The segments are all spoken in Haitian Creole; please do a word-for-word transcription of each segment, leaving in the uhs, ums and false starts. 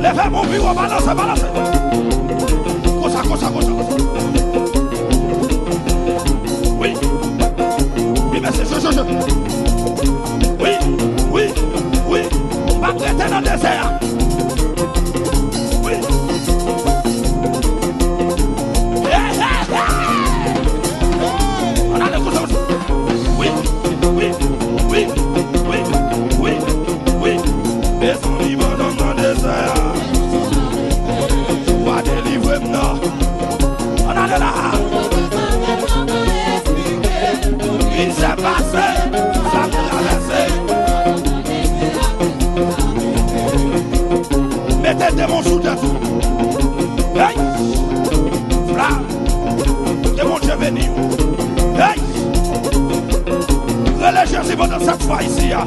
Leve men w pi wo, balanse, balanse. Konsa, konsa, konsa, konsa. Wi. Wi, mesye, je, je, je. Wi, wi, wi. M p ap rete nan dezè a. Wi. Hey, hey, hey. Ann ale konsa, konsa. Wi, wi, wi, wi, wi, wi. Mezanmi, pandan m nan dezè a, ou a delivre m nan. Ann ale la. Ki sa pase? Sa m travèse. Mete demon sou tèt ou. Hey! Fra! Ke Bondye beni w. Hey! Rele Jezi pandan sèt fwa isi a.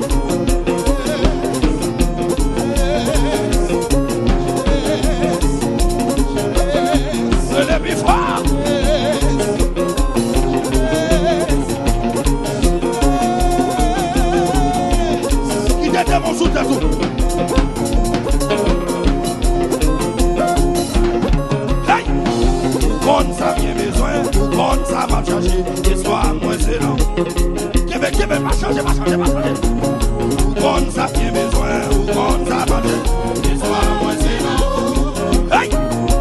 Rele pi fò. Kite demon sou tèt ou. Hey! Ou konn sa m gen bezwen, ou konn sa m ap chache. Espwa mwen se nan. Kenbe, kenbe, pa chanje, pa chanje, pa chanje. Ou konn sa m gen bezwen, ou konn sa m ap chache. Espwa mwen se nan. Hey!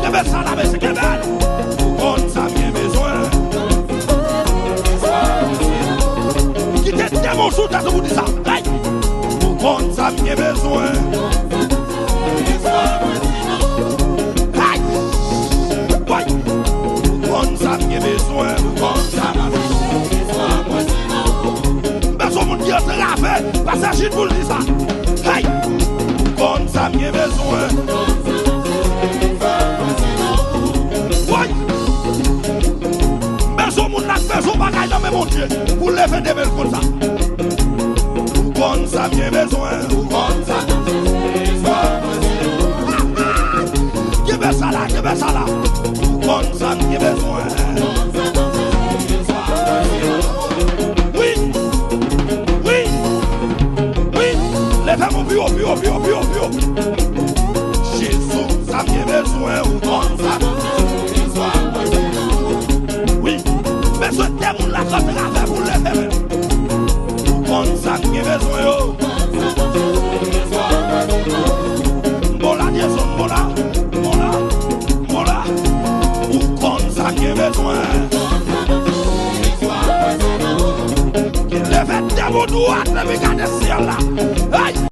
Kenbe sa la, mesye, kenbe l. Ou konn sa m gen bezwen. Kite demon sou tèt ou pou di sa. Hey! Ou konn sa m gen bezwen. Hey! Woy! Ou konn sa m gen bezwen. Ou konn sa m ap. M bezwen moun ki antrave. Pase chit pou l di sa. Hey! Ou konn sa m gen bezwen. Woy! M bezwen moun nan k bezwen bagay nan men Bondye pou leve de men l konsa. Ou konn sa m gen bezwen, ou konn sa m gen bezwen. Kenbe sa la, kenbe sa la. Ou konn sa m gen bezwen. Wi, wi, wi. Leve men w pi wo, pi wo, pi wo, pi wo, pi wo. Jezi, sa m gen bezwen, ou konn sa m gen bezwen. Wi, bezwen de moun la k atravè pou leve men. Ou konn sa m gen bezwen yo. M bon la, Jezi, m bon la, m bon la, m bon la. Ou konn sa m gen bezwen. Leve de men w dwat epi gade syèl la. Hey!